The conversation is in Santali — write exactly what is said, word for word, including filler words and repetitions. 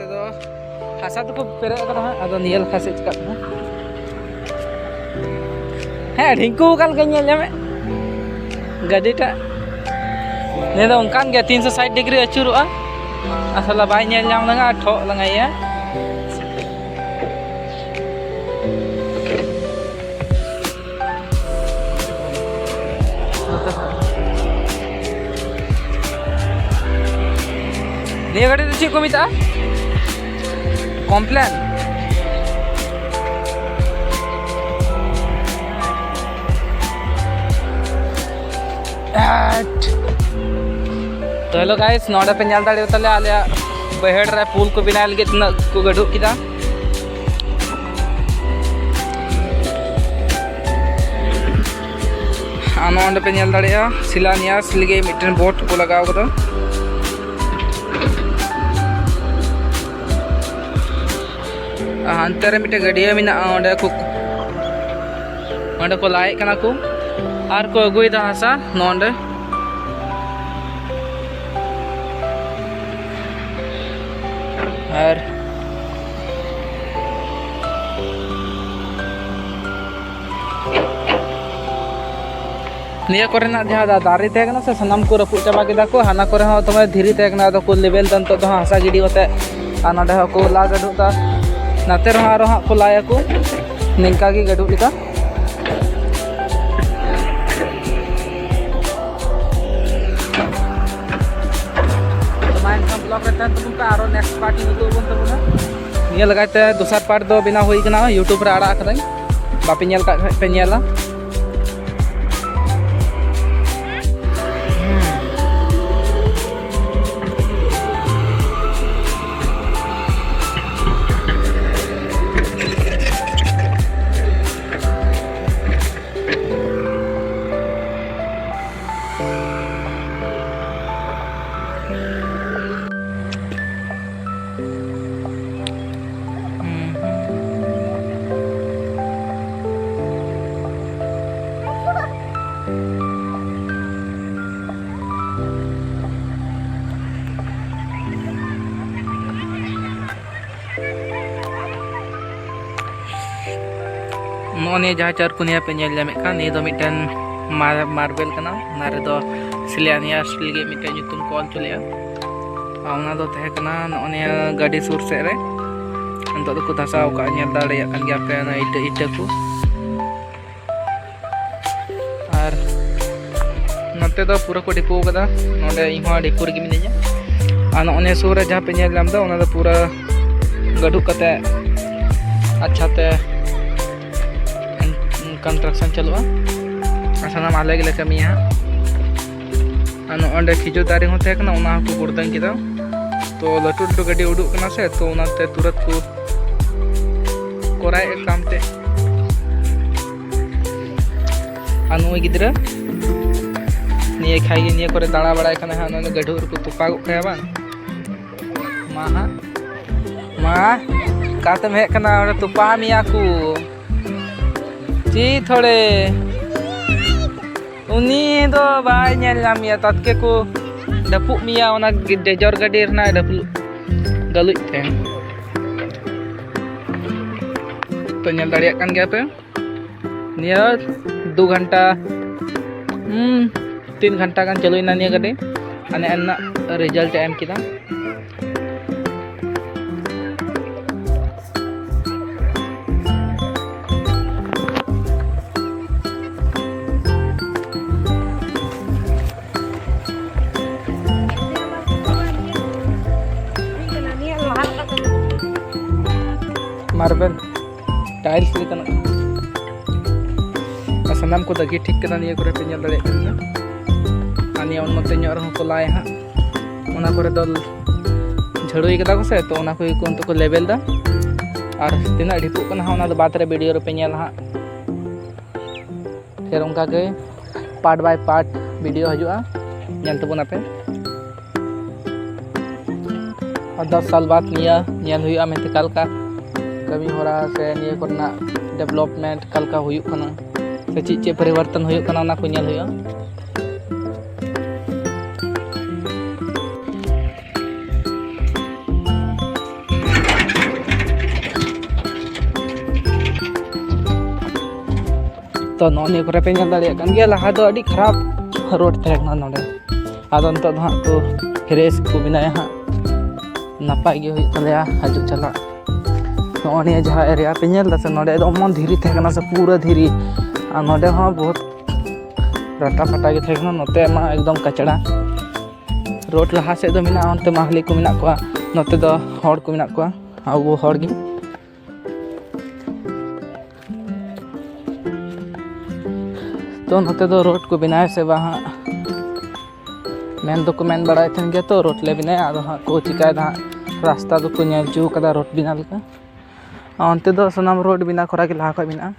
ᱫᱚ ᱦᱟᱥᱟ ᱛᱮᱠᱚ ᱯᱮᱨᱮᱡ ᱟᱠᱟᱫᱟ ᱦᱟᱸᱜ, ᱟᱫᱚ ᱧᱮᱞ ᱠᱷᱟᱱ ᱥᱮ ᱪᱤᱠᱟᱹᱜ ᱠᱟᱱᱟ᱾ ᱦᱮᱸ, ᱰᱷᱤᱝᱠᱩ ᱟᱠᱟᱱ ᱞᱮᱠᱟᱧ ᱧᱮᱞ ᱧᱟᱢᱮᱫ ᱜᱟᱹᱰᱤᱴᱟᱜ᱾ ᱱᱤᱭᱟᱹ ᱫᱚ ᱚᱱᱠᱟᱱ ᱜᱮᱭᱟ, ᱛᱤᱱᱥᱚ ᱥᱟᱴ ᱰᱤᱜᱽᱨᱤ ᱟᱹᱪᱩᱨᱚᱜᱼᱟ᱾ ᱟᱥᱚᱞᱮ ᱵᱟᱭ ᱧᱮᱞ ᱧᱟᱢ ᱞᱮᱱᱟ, ᱴᱷᱚᱜ ᱞᱮᱱᱟᱭᱟ᱾ ᱱᱤᱭᱟᱹ ᱜᱟᱹᱰᱤ ᱫᱚ ᱪᱮᱫ ᱠᱚ ᱢᱮᱛᱟᱜᱼᱟ? ᱠᱚᱢᱯᱞᱮᱱ᱾ ᱛᱚ hello guys, ᱱᱚᱰᱮ ᱯᱮ ᱧᱮᱞ ᱫᱟᱲᱮᱭᱟᱛᱟᱞᱮᱭᱟ ᱟᱞᱮᱭᱟᱜ ᱵᱟᱹᱭᱦᱟᱹᱲ ᱨᱮ ᱯᱩᱞ ᱠᱚ ᱵᱮᱱᱟᱣ ᱞᱟᱹᱜᱤᱫ ᱛᱤᱱᱟᱹᱜ ᱠᱚ ᱜᱟᱹᱰᱩᱜ ᱠᱮᱫᱟ᱾ ᱟᱨ ᱱᱚᱰᱮ ᱯᱮ ᱧᱮᱞ ᱫᱟᱲᱮᱭᱟᱜᱼᱟ ᱥᱤᱞᱟᱱᱭᱟᱥ ᱞᱟᱹᱜᱤᱫ ᱢᱤᱫᱴᱮᱱ ᱵᱳᱴ ᱠᱚ ᱞᱟᱜᱟᱣ ᱠᱟᱫᱟ᱾ ᱟᱨ ᱦᱟᱱᱛᱮ ᱨᱮ ᱢᱤᱫᱴᱮᱱ ᱜᱟᱹᱰᱭᱟᱹ ᱢᱮᱱᱟᱜᱼᱟ, ᱚᱸᱰᱮ ᱠᱚ ᱚᱸᱰᱮ ᱠᱚ ᱞᱟᱭᱮᱫ ᱠᱟᱱᱟ ᱠᱚ ᱟᱨ ᱠᱚ ᱟᱹᱜᱩᱭᱮᱫᱟ ᱦᱟᱥᱟ ᱱᱚᱰᱮ᱾ ᱟᱨ ᱱᱤᱭᱟᱹ ᱠᱚᱨᱮᱱᱟᱜ ᱡᱟᱦᱟᱸ ᱫᱟ-, ᱫᱟᱨᱮ ᱛᱟᱦᱮᱸ ᱠᱟᱱᱟ ᱥᱮ, ᱥᱟᱱᱟᱢ ᱠᱚ ᱨᱟᱹᱯᱩᱫ ᱪᱟᱵᱟ ᱠᱮᱫᱟ ᱠᱚ᱾ ᱦᱟᱱᱟ ᱠᱚᱨᱮ ᱦᱚᱸ ᱫᱚᱢᱮ ᱫᱷᱤᱨᱤ ᱛᱟᱦᱮᱸ ᱠᱟᱱᱟ, ᱟᱫᱚ ᱠᱚ ᱞᱮᱵᱮᱞ ᱫᱟ ᱱᱤᱛᱚᱜ ᱫᱚ ᱦᱟᱸᱜ ᱦᱟᱥᱟ ᱜᱤᱰᱤ ᱠᱟᱛᱮ᱾ ᱟᱨ ᱱᱚᱸᱰᱮ ᱦᱚᱸ ᱠᱚ ᱞᱟ ᱜᱟᱹᱰᱩᱜ ᱫᱟ, ᱱᱟᱛᱮ ᱨᱮᱦᱚᱸ ᱟᱨᱚ ᱦᱟᱸᱜ ᱠᱚ ᱞᱟᱭᱟᱠᱚ ᱱᱤᱝᱠᱟ ᱜᱮ ᱜᱟᱹᱰᱩᱜ ᱞᱮᱠᱟ᱾ ᱛᱚ ᱢᱟ ᱮᱱᱠᱷᱟᱱ vlog ᱨᱮ ᱛᱟᱦᱮᱱ ᱛᱟᱵᱚᱱ ᱯᱮ, ᱟᱨᱚ next part ᱤᱧ ᱩᱫᱩᱜ ᱟᱵᱚᱱ ᱛᱟᱵᱚᱱᱟ᱾ ᱱᱤᱭᱟᱹ ᱞᱟᱜᱟᱭ ᱛᱮ ᱫᱚᱥᱟᱨ part ᱫᱚ ᱵᱮᱱᱟᱣ ᱦᱩᱭ ᱠᱟᱱᱟ, YouTube ᱨᱮ ᱟᱲᱟᱜ ᱠᱟᱹᱫᱟᱹᱧ, ᱵᱟᱯᱮ ᱧᱮᱞ ᱠᱟᱜ ᱠᱷᱟᱡ ᱯᱮ ᱧᱮᱞᱟ᱾ ᱱᱚᱜᱼᱚ ᱱᱤᱭᱟᱹ ᱡᱟᱦᱟᱸ ᱪᱟᱨᱠᱩᱱᱤᱭᱟ ᱯᱮ ᱧᱮᱞ ᱧᱟᱢᱮᱫ ᱠᱟᱱ, ᱱᱤᱭᱟᱹ ᱫᱚ ᱢᱤᱫᱴᱮᱱ ᱢᱟᱨ-, marble ᱠᱟᱱᱟ᱾ ᱚᱱᱟ ᱨᱮᱫᱚ ᱥᱤᱞᱟᱱᱤᱭᱟᱥ ᱞᱟᱹᱜᱤᱫ ᱢᱤᱫᱴᱮᱱ ᱧᱩᱛᱩᱢ ᱠᱚ ᱚᱞ ᱦᱚᱪᱚ ᱞᱮᱫᱼᱟ᱾ ᱟᱨ ᱚᱱᱟ ᱫᱚ ᱛᱟᱦᱮᱸ ᱠᱟᱱᱟ ᱱᱚᱜᱼᱚ ᱱᱤᱭᱟᱹ ᱜᱟᱹᱰᱤ ᱥᱩᱨ ᱥᱮᱫ ᱨᱮ᱾ ᱱᱤᱛᱚᱜ ᱫᱚᱠᱚ ᱫᱷᱟᱥᱟᱣ ᱠᱟᱜᱼᱟ, ᱧᱮᱞ ᱫᱟᱲᱮᱭᱟᱜ ᱠᱟᱱ ᱜᱮᱭᱟ ᱯᱮ ᱚᱱᱟ ᱤᱴᱟᱹ, ᱤᱴᱟᱹ ᱠᱚ᱾ ᱟᱨ ᱱᱚᱛᱮ ᱫᱚ ᱯᱩᱨᱟᱹ ᱠᱚ ᱰᱷᱤᱯᱩ ᱠᱟᱫᱟ᱾ ᱱᱚᱰᱮ ᱤᱧ ᱦᱚᱸ ᱰᱷᱤᱯᱩ ᱨᱮᱜᱮ ᱢᱤᱱᱟᱹᱧᱟ᱾ ᱟᱨ ᱱᱚᱜᱼᱚ ᱱᱤᱭᱟᱹ ᱥᱩᱨ ᱨᱮ ᱡᱟᱦᱟᱸ ᱯᱮ ᱧᱮᱞ ᱧᱟᱢ ᱮᱫᱟ, ᱚᱱᱟ ᱫᱚ ᱯᱩᱨᱟᱹ ᱜᱟᱹᱰᱩ ᱠᱟᱛᱮ ᱟᱪᱪᱷᱟ ᱛᱮ construction ᱪᱟᱹᱞᱩᱜᱼᱟ᱾ ᱟᱨ ᱥᱟᱱᱟᱢ ᱟᱞᱮ ᱜᱮᱞᱮ ᱠᱟᱹᱢᱤᱭᱟ ᱦᱟᱸᱜ᱾ ᱟᱨ ᱱᱚᱜᱼᱚ ᱱᱚᱰᱮ ᱠᱷᱤᱡᱩᱨ ᱫᱟᱨᱮ ᱦᱚᱸ ᱛᱟᱦᱮᱸ ᱠᱟᱱᱟ, ᱚᱱᱟ ᱦᱚᱸᱠᱚ ᱜᱩᱲᱫᱟᱹᱝ ᱠᱮᱫᱟ᱾ ᱛᱚ ᱞᱟᱹᱴᱩ ᱞᱟᱹᱴᱩ ᱜᱟᱹᱰᱤ ᱩᱰᱩᱠ ᱠᱟᱱᱟ ᱥᱮ, ᱛᱚ ᱚᱱᱟᱛᱮ ᱛᱩᱨᱟᱹᱛ ᱠᱚ ᱠᱚᱨᱟᱣᱮᱫ ᱠᱟᱱ ᱛᱮ᱾ ᱟᱨ ᱱᱩᱭ ᱜᱤᱫᱽᱨᱟᱹ ᱱᱤᱭᱟᱹ ᱠᱷᱟᱭ ᱜᱮ ᱱᱤᱭᱟᱹ ᱠᱚᱨᱮ ᱫᱟᱬᱟ ᱵᱟᱲᱟᱭ ᱠᱟᱱᱟ ᱦᱟᱸᱜ, ᱱᱚᱰᱮ ᱜᱟᱹᱰᱷᱩ ᱨᱮᱠᱚ ᱛᱚᱯᱟᱜᱚᱜ ᱠᱟᱭᱟ ᱵᱟᱝ? ᱢᱟ ᱦᱟᱸᱜ, ᱢᱟ, ᱚᱠᱟᱛᱮᱢ ᱦᱮᱡ ᱠᱟᱱᱟ? ᱚᱸᱰᱮ ᱛᱚᱯᱟ ᱢᱮᱭᱟ ᱠᱚ᱾ ᱪᱮᱫ ᱛᱷᱚᱲᱮ? ᱩᱱᱤ ᱫᱚ ᱵᱟᱭ ᱧᱮᱞ ᱧᱟᱢ ᱢᱮᱭᱟ, ᱛᱟᱛᱠᱮ ᱠᱚ ᱰᱟᱹᱯᱩᱜ ᱢᱮᱭᱟ, ᱚᱱᱟ ᱰᱮᱡᱚᱨ ᱜᱟᱹᱰᱤ ᱨᱮᱱᱟᱜ ᱰᱟᱹᱯᱩᱜ ᱜᱟᱹᱞᱩᱡ ᱛᱮ᱾ ᱛᱚ, ᱧᱮᱞ ᱫᱟᱲᱮᱭᱟᱜ ᱠᱟᱱ ᱜᱮᱭᱟ ᱯᱮ, ᱱᱤᱭᱟᱹ ᱫᱩ ᱜᱷᱚᱱᱴᱟ, ᱦᱩᱸ, ᱛᱤᱱ ᱜᱷᱚᱱᱴᱟ ᱜᱟᱱ ᱪᱟᱹᱞᱩᱭᱮᱱᱟ ᱱᱤᱭᱟᱹ ᱜᱟᱹᱰᱤ, ᱟᱨ ᱱᱮᱜᱼᱮ ᱱᱤᱱᱟᱹᱜ result ᱮ ᱮᱢ ᱠᱮᱫᱟ᱾ Marble tiles ᱞᱮᱠᱟᱱᱟᱜ᱾ ᱟᱨ ᱥᱟᱱᱟᱢ ᱠᱚ ᱫᱟᱹᱜᱤ ᱴᱷᱤᱠ ᱠᱟᱱᱟ, ᱱᱤᱭᱟᱹ ᱠᱚᱨᱮ ᱯᱮ ᱧᱮᱞ ᱫᱟᱲᱮᱭᱟᱜ ᱠᱟᱱ ᱜᱮᱭᱟ᱾ ᱟᱨ ᱱᱤᱭᱟᱹ ᱩᱱ ᱱᱚᱛᱮ ᱧᱚᱜ ᱨᱮᱦᱚᱸ ᱠᱚ ᱞᱟᱭᱟ ᱦᱟᱸᱜ, ᱚᱱᱟ ᱠᱚᱨᱮ ᱫᱚ ᱡᱷᱟᱹᱲᱩᱭ ᱠᱟᱫᱟ ᱠᱚ ᱥᱮ, ᱛᱚ ᱚᱱᱟ ᱠᱚᱜᱮ ᱠᱚ ᱱᱤᱛᱚᱜ ᱠᱚ level ᱫᱟ᱾ ᱟᱨ ᱛᱤᱱᱟᱹᱜ ᱰᱷᱤᱯᱩᱜ ᱠᱟᱱᱟ ᱦᱟᱸᱜ, ᱚᱱᱟ ᱫᱚ ᱵᱟᱫᱽ ᱨᱮ video ᱨᱮᱯᱮ ᱧᱮᱞᱟ ᱦᱟᱸᱜ᱾ ᱯᱷᱤᱨ ᱚᱱᱠᱟ ᱜᱮ part by part video ᱦᱤᱡᱩᱜᱼᱟ, ᱧᱮᱞ ᱛᱟᱵᱚᱱ ᱟᱯᱮ᱾ ᱟᱨ ᱫᱚᱥ ᱥᱟᱞ ᱵᱟᱫᱽ ᱱᱤᱭᱟᱹ ᱧᱮᱞ ᱦᱩᱭᱩᱜᱼᱟ, ᱢᱮᱱᱛᱮ ᱚᱠᱟ ᱞᱮᱠᱟ ᱠᱟᱹᱢᱤ ᱦᱚᱨᱟ ᱥᱮ ᱱᱤᱭᱟᱹ ᱠᱚᱨᱮᱱᱟᱜ development ᱚᱠᱟ ᱞᱮᱠᱟ ᱦᱩᱭᱩᱜ ᱠᱟᱱᱟ ᱥᱮ ᱪᱮᱫ ᱪᱮᱫ ᱯᱚᱨᱤᱵᱚᱨᱛᱚᱱ ᱦᱩᱭᱩᱜ ᱠᱟᱱᱟ, ᱚᱱᱟ ᱠᱚ ᱧᱮᱞ ᱦᱩᱭᱩᱜᱼᱟ᱾ ᱛᱚ ᱱᱚᱜᱼᱚ ᱱᱤᱭᱟᱹ ᱠᱚᱨᱮ ᱯᱮ ᱧᱮᱞ ᱫᱟᱲᱮᱭᱟᱜ ᱠᱟᱱ ᱜᱮᱭᱟ, ᱞᱟᱦᱟ ᱫᱚ ᱟᱹᱰᱤ ᱠᱷᱟᱨᱟᱯ ᱨᱳᱰ ᱛᱟᱦᱮᱸ ᱠᱟᱱᱟ ᱱᱚᱰᱮ᱾ ᱟᱫᱚ ᱱᱤᱛᱚᱜ ᱫᱚ ᱦᱟᱸᱜ ᱠᱚ ᱯᱷᱨᱮᱥ ᱠᱚ ᱵᱮᱱᱟᱭᱟ ᱦᱟᱸᱜ, ᱱᱟᱯᱟᱭ ᱜᱮ ᱦᱩᱭᱩᱜ ᱛᱟᱞᱮᱭᱟ ᱦᱤᱡᱩᱜ ᱪᱟᱞᱟᱜ᱾ ᱱᱚᱜᱼᱚ ᱱᱤᱭᱟᱹ ᱡᱟᱦᱟᱸ ᱮᱨᱤᱭᱟ ᱯᱮ ᱧᱮᱞ ᱫᱟ ᱥᱮ, ᱱᱚᱰᱮ ᱫᱚ ᱮᱢᱚᱱ ᱫᱷᱤᱨᱤ ᱛᱟᱦᱮᱸ ᱠᱟᱱᱟ ᱥᱮ, ᱯᱩᱨᱟᱹ ᱫᱷᱤᱨᱤ᱾ ᱟᱨ ᱱᱚᱰᱮ ᱦᱚᱸ ᱵᱚᱦᱩᱛ ᱨᱟᱴᱟ ᱯᱷᱟᱴᱟ ᱜᱮ ᱛᱟᱦᱮᱸ ᱠᱟᱱᱟ, ᱱᱚᱛᱮ ᱢᱟ ᱮᱠᱫᱚᱢ ᱠᱟᱪᱲᱟ᱾ ᱨᱳᱰ ᱞᱟᱦᱟ ᱥᱮᱫ ᱫᱚ ᱢᱮᱱᱟᱜᱼᱟ, ᱚᱱᱛᱮ ᱢᱟᱦᱞᱮ ᱠᱚ ᱢᱮᱱᱟᱜ ᱠᱚᱣᱟ, ᱱᱚᱛᱮ ᱫᱚ ᱦᱚᱲ ᱠᱚ ᱢᱮᱱᱟᱜ ᱠᱚᱣᱟ, ᱟᱵᱚ ᱦᱚᱲ ᱜᱮ᱾ ᱛᱚ ᱱᱚᱛᱮ ᱫᱚ ᱨᱳᱰ ᱠᱚ ᱵᱮᱱᱟᱣ ᱥᱮ ᱵᱟᱝ ᱦᱟᱸᱜ, ᱢᱮᱱ ᱫᱚᱠᱚ ᱢᱮᱱ ᱵᱟᱲᱟᱭ ᱛᱟᱦᱮᱱ ᱜᱮᱭᱟ, ᱛᱚ ᱨᱳᱰ ᱞᱮ ᱵᱮᱱᱟᱣᱟ, ᱟᱫᱚ ᱦᱟᱸᱜ ᱠᱚ ᱪᱤᱠᱟᱭᱫᱟ ᱦᱟᱸᱜ, ᱨᱟᱥᱛᱟ ᱫᱚᱠᱚ ᱧᱮᱞ ᱦᱚᱪᱚ ᱠᱟᱫᱟ ᱨᱳᱰ ᱵᱮᱱᱟᱣ ᱞᱮᱠᱟ᱾ ᱟᱨ ᱚᱱᱛᱮ ᱫᱚ ᱥᱟᱱᱟᱢ ᱨᱳᱰ ᱵᱮᱱᱟᱣ ᱠᱷᱚᱨᱟ ᱜᱮ ᱞᱟᱦᱟ ᱠᱷᱚᱡ ᱢᱮᱱᱟᱜᱼᱟ᱾